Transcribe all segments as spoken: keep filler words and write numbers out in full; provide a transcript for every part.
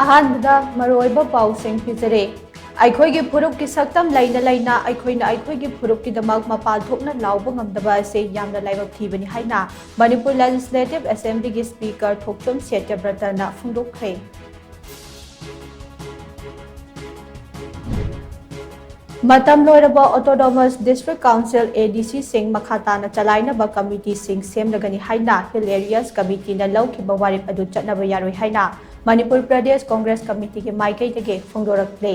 ꯑꯍꯥꯟꯕꯗ ꯃꯔꯨꯑꯣꯏꯕ ꯄꯥꯎꯁꯤꯡ ꯄꯤꯖꯔꯦ꯫ ꯑꯩꯈꯣꯏꯒꯤ ꯐꯨꯔꯨꯞꯀꯤ ꯁꯛꯇꯝ ꯂꯩꯅ ꯂꯩꯅ ꯑꯩꯈꯣꯏꯅ ꯑꯩꯈꯣꯏꯒꯤ ꯐꯨꯔꯨꯞꯀꯤꯗꯃꯛ ꯃꯄꯥꯟ ꯊꯣꯛꯅ ꯂꯥꯎꯕ ꯉꯝꯗꯕ ꯑꯁꯤ ꯌꯥꯝꯅ ꯂꯥꯏꯕꯛ ꯊꯤꯕꯅꯤ ꯍꯥꯏꯅ ꯃꯅꯤꯄꯨꯔ ꯂꯦꯖꯤꯁꯂꯦꯇꯤꯚ ꯑꯦꯁꯦꯝꯕ꯭ꯂꯤꯒꯤ ꯁ꯭ꯄꯤꯀꯔ ꯊꯣꯛꯆꯣꯝ ꯁꯦꯇ꯭ꯌꯕ꯭ꯔꯇꯅ ꯐꯣꯡꯗꯣꯛꯈ꯭ꯔꯦ꯫ ꯃꯇꯝ ꯂꯣꯏꯔꯕ Autonomous District Council, ADC ꯁꯤꯡ ꯃꯈꯥ ꯇꯥꯅ ꯆꯂꯥꯏꯅꯕ ꯀꯃꯤꯇꯤꯁꯤꯡ ꯁꯦꯝꯂꯒꯅꯤ ꯍꯥꯏꯅ Hill Areas Committee ꯅ ꯂꯧꯈꯤꯕ ꯋꯥꯔꯦꯞ ꯑꯗꯨ ꯆꯠꯅꯕ ꯌꯥꯔꯣꯏ ꯍꯥꯏꯅ ꯃꯅꯤꯄꯨꯔ ꯄ꯭ꯔꯗꯦꯁ ꯀꯣꯡꯒ꯭ꯔꯦꯁ ꯀꯃꯤꯇꯤꯒꯤ ꯃꯥꯏꯀꯩꯗꯒꯤ ꯐꯣꯡꯗꯣꯔꯛꯂꯦ꯫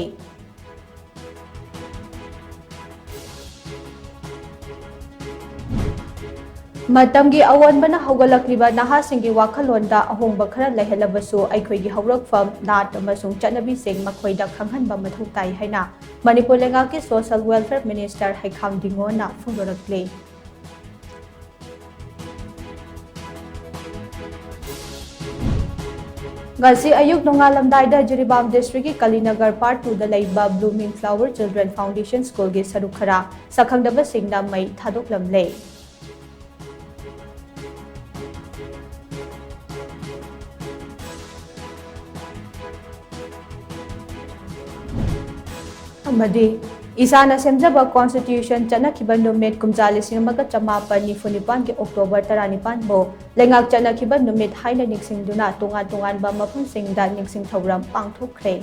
ꯃꯇꯝꯒꯤ ꯑꯑꯣꯟꯕꯅ ꯍꯧꯒꯠꯂꯛꯂꯤꯕ ꯅꯍꯥꯁꯤꯡꯒꯤ ꯋꯥꯈꯜꯂꯣꯟꯗ ꯑꯍꯣꯡꯕ ꯈꯔ ꯂꯩꯍꯜꯂꯕꯁꯨ, ꯑꯩꯈꯣꯏꯒꯤ ꯍꯧꯔꯛꯐꯝ, ꯅꯥꯠ ꯑꯃꯁꯨꯡ ꯆꯠꯅꯕꯤꯁꯤꯡ ꯃꯈꯣꯏꯗ ꯈꯪꯍꯟꯕ ꯃꯊꯧ ꯇꯥꯏ ꯍꯥꯏꯅ ꯃꯅꯤꯄꯨꯔ ꯂꯩꯉꯥꯛꯀꯤ Social Welfare Minister ꯍꯩꯈꯥꯝ ꯗꯤꯡꯉꯣꯅ ꯐꯣꯡꯗꯣꯔꯛꯂꯤ꯫ ꯉꯁꯤ ꯑꯌꯨꯛ ꯅꯣꯡꯉꯥꯜꯂꯝꯗꯥꯏꯗ ꯖꯤꯔꯤꯕꯥꯝ ꯗꯤꯁꯇ꯭ꯔꯤꯛꯀꯤ ꯀꯂꯤꯅꯒꯔ ꯄꯥꯔꯠ ꯇꯨꯗ ꯂꯩꯕ Blooming Flower Children Foundation ꯁ꯭ꯀꯨꯜꯒꯤ ꯁꯔꯨꯛ ꯈꯔ ꯁꯛꯈꯪꯗꯕꯁꯤꯡꯅ ꯃꯩ ꯊꯥꯗꯣꯛꯂꯝꯂꯦ꯫ ꯑꯃꯗꯤ ꯏꯁꯥꯅ ꯁꯦꯝꯖꯕ Constitution ꯆꯠꯅꯈꯤꯕ ꯅꯨꯃꯤꯠ ꯀꯨꯝꯖꯥ ꯂꯤꯁꯤꯡ ꯑꯃꯒ ꯆꯃꯥꯄꯟ ꯅꯤꯐꯨ ꯅꯤꯄꯥꯟꯒꯤ October ꯇꯔꯥꯅꯤꯄꯥꯟꯕꯨ ꯂꯩꯉꯥꯛ ꯆꯠꯅꯈꯤꯕ ꯅꯨꯃꯤꯠ ꯍꯥꯏꯅ ꯅꯤꯡꯁꯤꯡꯗꯨꯅ ꯇꯣꯉꯥꯟ ꯇꯣꯉꯥꯟꯕ ꯃꯐꯝꯁꯤꯡꯗ ꯅꯤꯡꯁꯤꯡ ꯊꯧꯔꯝ ꯄꯥꯡꯊꯣꯛꯈ꯭ꯔꯦ꯫